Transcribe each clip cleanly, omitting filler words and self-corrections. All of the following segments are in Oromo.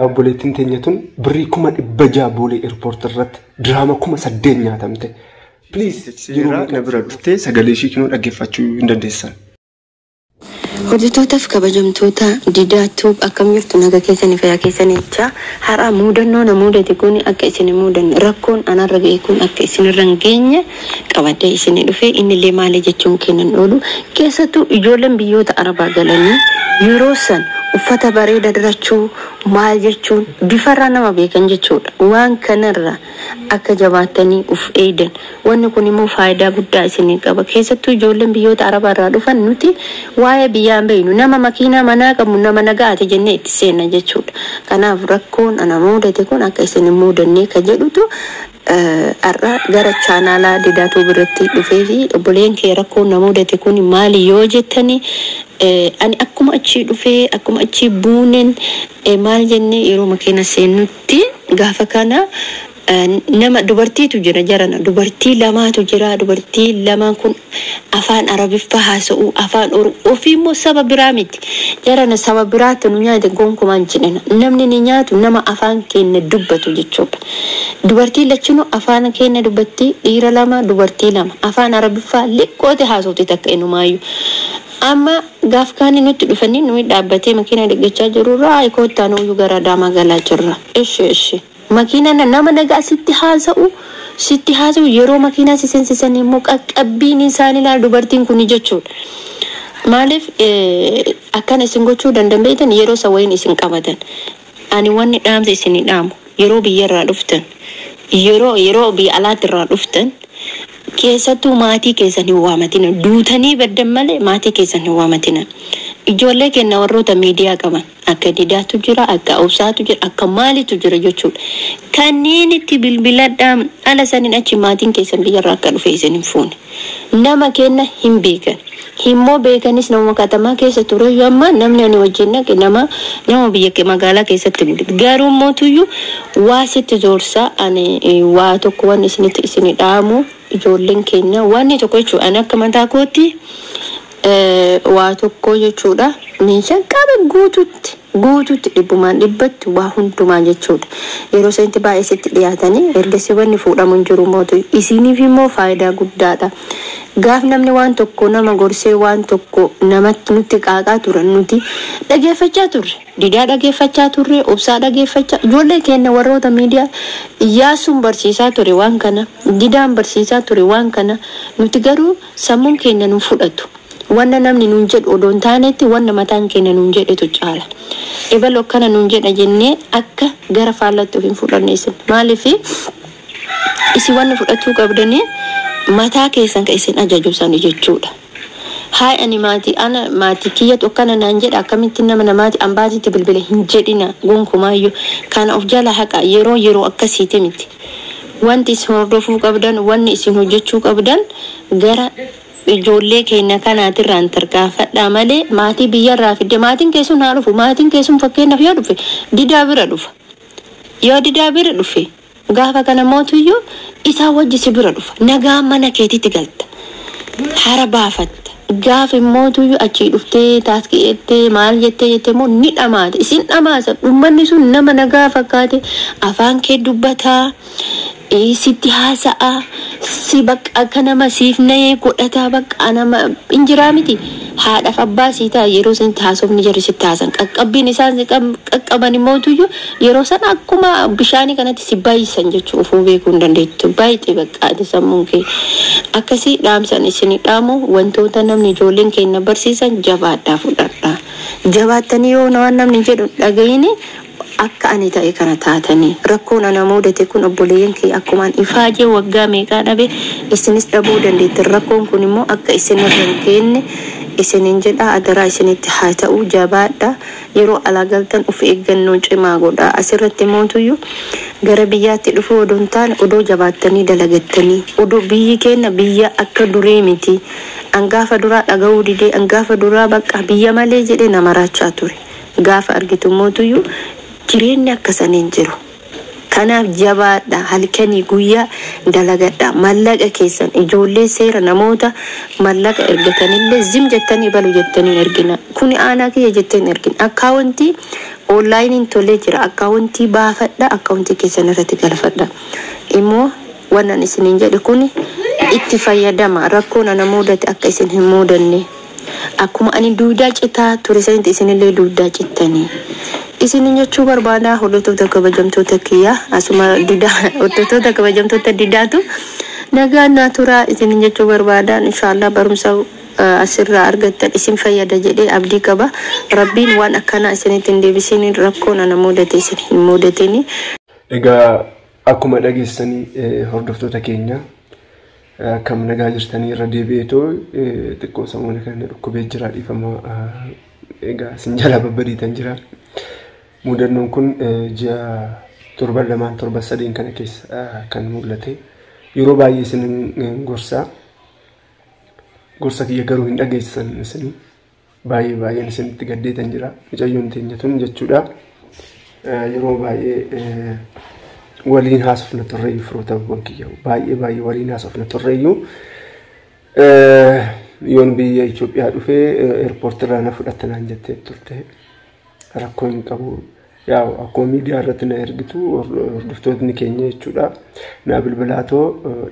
Obboleettiin teenya tun birrii 600,000 Boolee Airport irratti diraama 8,000 nyaatamte. Please yeroo na bira dhuftee sagalee ishii kinoo dhaggeeffachuu hin dandeessan. Hordoftootaf kabajamtoota Didaa Tube, akkam jirtu? Naga keessanii, fayyaa keessanii jecha. Har'a muudannoo na mudate kun akka isin hin mudanne, rakkoon anarra ga'e kun akka isinirra hin geenye qabadee isinii dhufe. Innillee maali jechuun kennan oolu, keessattuu ijoolleen biyyoota arabaa galanii yeroo san uffata bareeda dirachuu maal jechuun bifarraa nama beekan jechuudha. Waan kanarra akka jabaattanii uf eeydan, wanni kun immoo faayidaa guddaa isinii qaba. Keessattuu ijoolleen biyyoota arabaa irraa dhufan, nuti waa'ee biyyaa hin beeknu, nama makiinaa manaa qabu, nama nagaate jennee itti seenna jechuudha. Kanaaf rakkoon ana mudate kun akka isin hin mudannee ka jedhutu har'a gara chaanaalaa Didaatu biratti dhufee fi obboleen kee rakkoon na mudate kun maali yoo jettani, ani akkuma achii dhufee, akkuma achii buuneen, maal jennee, yeroo makiina seennutti gaafa kana nama dubartiitu jira. Jarana dubartii lamaatu jira. Dubartii lamaan kun afaan Arabiffaa haasa'u, afaan Oromoo ofii immoo saba biraa miti. Jarana saba biraatti nu nyaate gonkumaan jedhana. Namni ni nyaatu nama afaan keenya dubbatu jechuudha. Dubartii lachinuu afaan keenya dubbatti, dhiira lama, dubartii lama, afaan Arabiffaa liqqoote haasofte takka inumaayyuu. Amma gaaf kaanii nutti dhufanii, nuyi dhaabbatee makiina deeggachaa jirurraa, koottaa nuyyuu gara Adaamaa galaa jirra. Ishi ishi. Makiina nama nagaa sitti haasa'u, sitti haasa'u. Yeroo makiinaa si seensisan immoo qaqqabbiin isaan ilaala dubartiin kuni jechuudha. Maaliif akkana isin gochuu danda'an beektan? Yeroo isa wayiin isin qabatan. Ani wanni dhaamsa isinii dhaamu, yeroo biyyarraa dhuftan, yeroo biyya alaatirraa dhuftan, keessattuu maatii keessan hin waamatina. Duutanii baddan malee maatii keessan hin waamatina. Ijoollee keenya warroota miidiyaa qaban, akka Didaatu jira, akka Obsaatu jira, akka maalitu jira jechuudha. Kanneen itti bilbiladhaan ala saniin achi maatiin keessan biyyarraa akka dhufe isin hin fuune. Nama kenna hin beekan. Himmoo beekanis nama katamaa keessa ture. Yoo amma namni ani wajjin naqe nama biyya magaalaa keessatti guddate. Garuu mootuyyuu waa sitti zoorsaa. Ani waa tokko wanni isinitti isini dhaamu, ijoolleen keenya, wanni tokko jechuudha. Ani akka mataa kootti waa tokko jechuudha. Meeshaan qaba guututti guututti, 100% waa hundumaa jechuudha. Yeroo isinitti baay'ee sitti dhiyaatanii ergasii wanni fuudhamu hin jiru mootu isiniif immoo faayidaa guddaadha. Gaaf namni waan tokko nama gorsee, waan tokko namatti nutti qaaqaa turan, nuti dhageeffachaa turre. Didaa dhageeffachaa turre, Obsaa dhageeffachaa, ijoollee keenya warroota miidiyaa, Iyyaasuun barsiisaa ture waan kana, Didaan barsiisaa ture waan kana. Nuti garuu sammuun keenya nu fudhatu. Wanna namni nuun jedhu odoo hin taanetti, wanna mataan keenya nuun jedhetu caala. Ebalu akkana nuun jedha jennee akka gara faallatti of hin fudhanne isin. Maaliif isin wanni fudhachuu qabdanii mataa keessan ka isin ajaju sani jechuudha. Haay, ani maatii, ana maatii kiyyatu akkana naan jedha, akkamitti nama namaati ambaatitti bilbile hin jedhina gonkumaayyuu. Kana of jala haqa, yeroo akkasiiti miti. Wanti isin hordofuu qabdan, wanni isin hojjechuu qabdan, gara ijoollee keenya kanaatirraan tarkaanfadhaa malee maatii biyyarraa fidde, maatiin keessun haa dhufu. Maatiin keessun fakkeenyaaf yoo dhufe Didaa bira dhufa. Yoo Didaa bira dhufe, gaafa kana mootuyyuu isaa wajji si bira dhufa. Nagaa mana keetitti galta, hara baafatta. Gaafa mootuyyuu achii dhuftee taaskii jettee maal jettee jettee immoo ni dhamaata, isin dhamaasa. Uummanni sun nama nagaa fakkaate afaan kee dubbataa, sitti haasa'a, si bakka akka nama siif nahee godhataa, bakka nama injiraa miti, haadhaaf abbaa sii ta'a. Yeroo isinitti haasofni jarri sitti haasan, qaqqabbiin isaan si qaqqaban immootuyyuu yeroo sana akkuma bishaanii kanatti si baay'isan jechuu ofuu beekuu hin dandeettu. Baay'ee bakka ati sammuun kee akkasii. Dhaamsan isinii dhaamu, wantoota namni ijoolleen keenya barsiisan jabaadhaa fudhadhaa. Jabaattanii yoo waan namni jedhu dhagayini, akka ani ta'e kana taatanii, rakkoon ana mudate kun, obboleeyyan kee, akkumaan ifaajee waggaa meeqaa dhabe isinis dhabuu dandeettan. Rakkoon kun immoo akka isin irra hin geenye isinin jedha. Adaraa isinitti haa ta'u, jabaadha. Yeroo alaa galtan of eeggannoo cimaa godha. Asirratti mootuyyuu gara biyyaatti dhufuu odoo hin taane, odoo jabaattanii dalagattanii, odoo biyyi keenya biyya akka durii miti. Angaafa duraa dhaga'uu didee, angaafa duraa bakka biyya malee jedhee nama raachaa ture. Gaafa argitu mootuyyuu jireenyi akka saniin jiru. Kanaaf jabaadha, halkanii guyyaa dalagadha. Mallaqa keessan ijoollee seera namoota mallaqa ergatanillee zim jettanii balu jettanii hin ergina. Kuni aanaa kiyya jettee hin ergin. Akkaawwantii Onlaayiniin tolee jira. Akkaawuntii baafadha. Akkaawuntii keessan irratti galfadha. Immoo wannan isiniin jedhe kun itti fayyadama. Rakkoon ana mudate akka isin hin mudanne. Akkuma ani duudaa citaa ture sanitti isinillee duudaa cittanii. Isinin jechuu barbaada, hordoftoota kabajamtoota kiyya, asuma didaa, hordoftoota kabajamtoota didaatu nagaan naa turaa isinin jechuu barbaada. Inshaallah barumsa asirraa argattan isin fayyada jedhee abdii qaba. Rabbiin waan akkanaa isinitti hin deebisin, rakkoon ana mudate isin hin mudatini. Egaa akkuma dhageessanii, hordoftoota keenya, akkam nagaa jirtanii? Irra deebi'eetoo xiqqoo sammuu kan dhukkubee jira, dhiifama. Egaa isin jalaa babbadiitan jira. Mudannoon kun ji'a torban lamaan, torban sadiin kana keessa kan mul'ate. Yeroo baay'ee isin gorsaa. Gorsa kiyya garuu hin dhageessan isin. Baay'ee baay'een isinitti gaddeetan jira. Mucayyoon teenya tun jechuudha. Yeroo baay'ee waliin haasofna turreeyyuu, firootawwan kiyya, baay'ee baay'ee waliin haasofna turreeyyuu. Yoon biyya Itoophiyaa dhufee eerpoortii irraa na fudhatta naan jettee turte. Rakkoo hin qabu. Yaa, akkuma miidiyaa irratti na ergitu hordoftootni keenya jechuudha. Na bilbilaatoo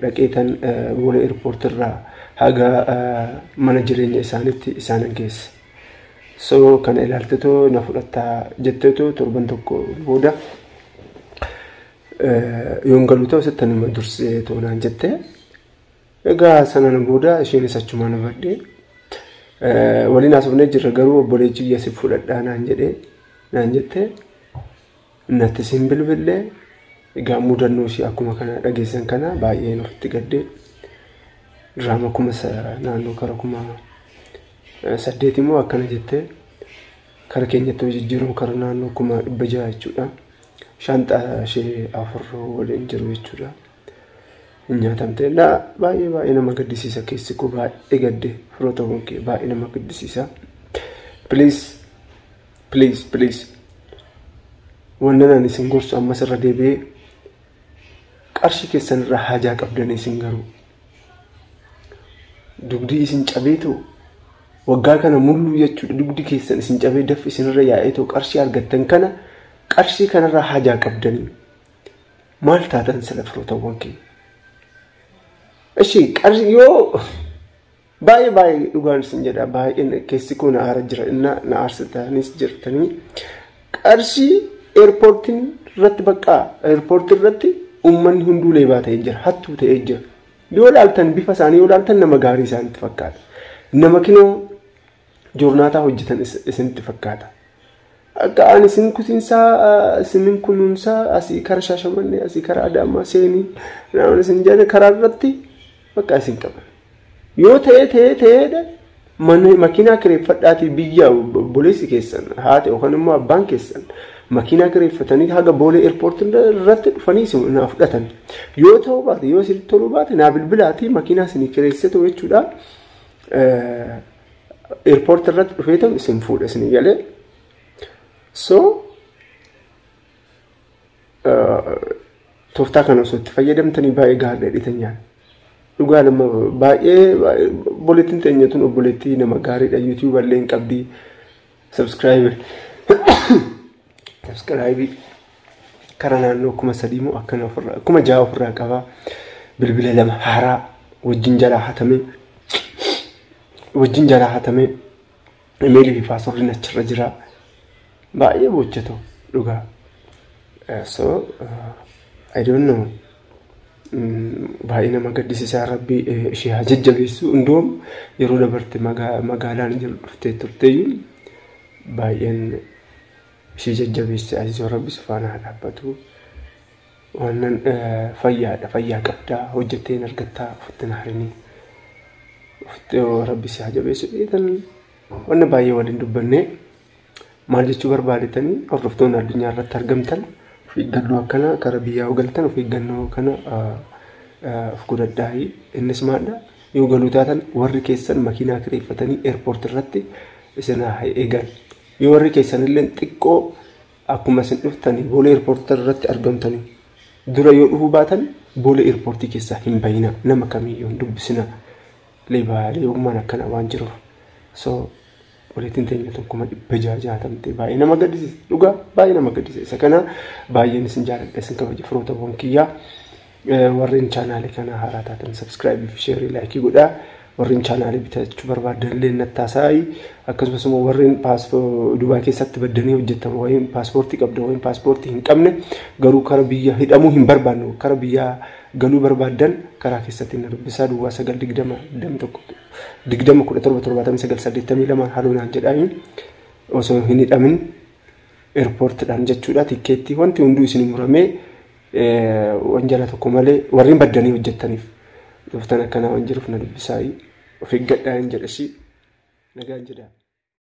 dhaqeetan Boolee eerpoortii irraa haga mana jireenya isaaniitti isaanan geessa. So kana ilaaltetoo na fudhattaa jetteetoo torban tokko booda yoon galu ta'u sittan ima dursee toonaan jettee. Egaa sanaan booda isheenis achumaan hubadhee waliin haasofnee jirra, garuu obboleechi kiyya si fudhadhaa naan jedhee naan jettee natti sin bilbillee. Egaa mudannoo ishee akkuma kana dhageessan kana baay'een ofitti gaddee, diraama kuma naannoo kara 8,000 immoo akkana jettee, kara keenyatti hojii jijjiiramu kara naannoo 600,000 jechuudha. Shaanxaa ishee afur waliin jiru jechuudha. Nyaatamtee baay'ee baay'ee nama gaddisiisa, keessi koo baay'ee gadde, firoota kee, baay'ee nama gaddisiisa. Please, please, please, wannan ani isin gorsu ammas irra deebi'ee, qarshii keessan irraa haajaa qabdan isin garuu dugdii isin cabeetu waggaa kana mulluu jechuudha, dugdi keessan isin cabee daffi isinirra yaa'eetoo qarshii argattan kana, qarshii kanarraa haajaa qabdanii maal taatan sila, firootawwan keenya? Ishi qarshii yoo baay'ee baay'ee dhugaan isin jedha, baay'een keessi koo na aara jira, inna na aarsitanis jirtanii. Qarshii eerpoortiin irratti, bakka eerpoortii irratti uummanni hunduu leebaa ta'ee jira, hattuu ta'ee jira. Yoo ilaaltan, bifa isaanii yoo ilaaltan, nama gaarii isaanitti fakkaata. Nama kinoo joornaataa hojjetan isinitti fakkaata. Akka ani isin kutinsaa, isinin kunuunsaa, asii kara Shaashamannee, asii kara Adaamaa seenii namni isin jedhe karaa irratti bakka isin qaban. Yoo ta'ee ta'ee ta'eedha, mana makiinaa kireeffadhaatii biyya obboleessi keessan haati yookaan immoo abbaan keessan makiinaa kireeffatanii haga Boolee eerpoortii irratti dhufanii isin naa fudhatan. Yoo ta'uu baate, yoo isinitti toluu baate, naa bilbilaatii makiinaa isinii kireessitu jechuudha. Eerpoortii irratti dhufee ta'u isin fuudha isinii galee. So tooftaa kana osoo itti fayyadamtanii baay'ee gaariidha dhiitan nyaata. Dhugaa nama baay'ee obboleettiin teenya tun obboleettii nama gaariidha. YouTube illee hin qabdi. Subscribe karaa naannoo 3,000 moo akkana ofirraa, 6,000 ofirraa qaba. Bilbila lama haaraa wajjin jalaa hatame. Wajjin jalaa hatame. Imeelii fi paaswordiin achirra jira. Baay'ee boojjatu dhugaa. So I don't know. Baay'ee nama gaddisiisaa, rabbi ishee haa jajjabeessu. Hundoom yeroo dabarte magaalaan jiru dhuftee turteeyyuu baay'een ishee jajjabeesse. Azizoo, rabbi si faana haa dhaabbatu. Wannan fayyaadha, fayyaa qabdaa, hojjettee hin argattaa, ofitti hin aarinii. Ofitti rabbi si haa jabeessu. Wanna baay'ee waliin dubbannee, maal jechuu barbaadetanii, hordoftoonni addunyaa irratti argamtan, of eeggannoo akkana kara biyyaa galtan of eeggannoo kana of godhadhaa. Innis maalidha? Yoo galuu taatan warri keessan makiinaa kireeffatanii eerpoortii irratti isin haa eegan. Yoo warri keessan illee xiqqoo akkuma isin dhuftanii Boolee eerpoortii irratti argamtanii dura yoo dhufuu baatan, Boolee eerpoortii keessaa hin bayina, nama kamiyyuu hin dubbisina. Leebaa leebummaan akkana waan jiruuf. So Obboleettiin teenya tokko 660 baay'ee nama gaddisiisa. Dhugaa baay'ee nama gaddisiisa. Isa kana baay'een isin jaalladha, isin kabaja firoota kiyyaa. Warreen chaanaalii kana haaraa taatan subscribe fi share, like godhaa. Warreen chaanaalii bitachuu barbaadan illee nattaasa'i. Akkasumas immoo warreen Dubaay keessatti baddanii hojjetan, wayiin paaspoortii qabdan, wayiin paaspoortii hin qabne, garuu kara biyya hidhamuu hin barbaanne, kara biyyaa galuu barbaadan karaa keessatti na dubbisaa, 09 20 21 20 17 79 82 haaloo naan jedhanii osoo hin hidhamin eerpoortiidhaan jechuudha. Tikkeettii wanti hunduu isin muramee wanjala tokko malee warreen baddanii hojjettaniif dhuftan akkanaa waan jiruuf na dubbisaa, of eeggadhaa hin jedhasi, nagaan jedhaa.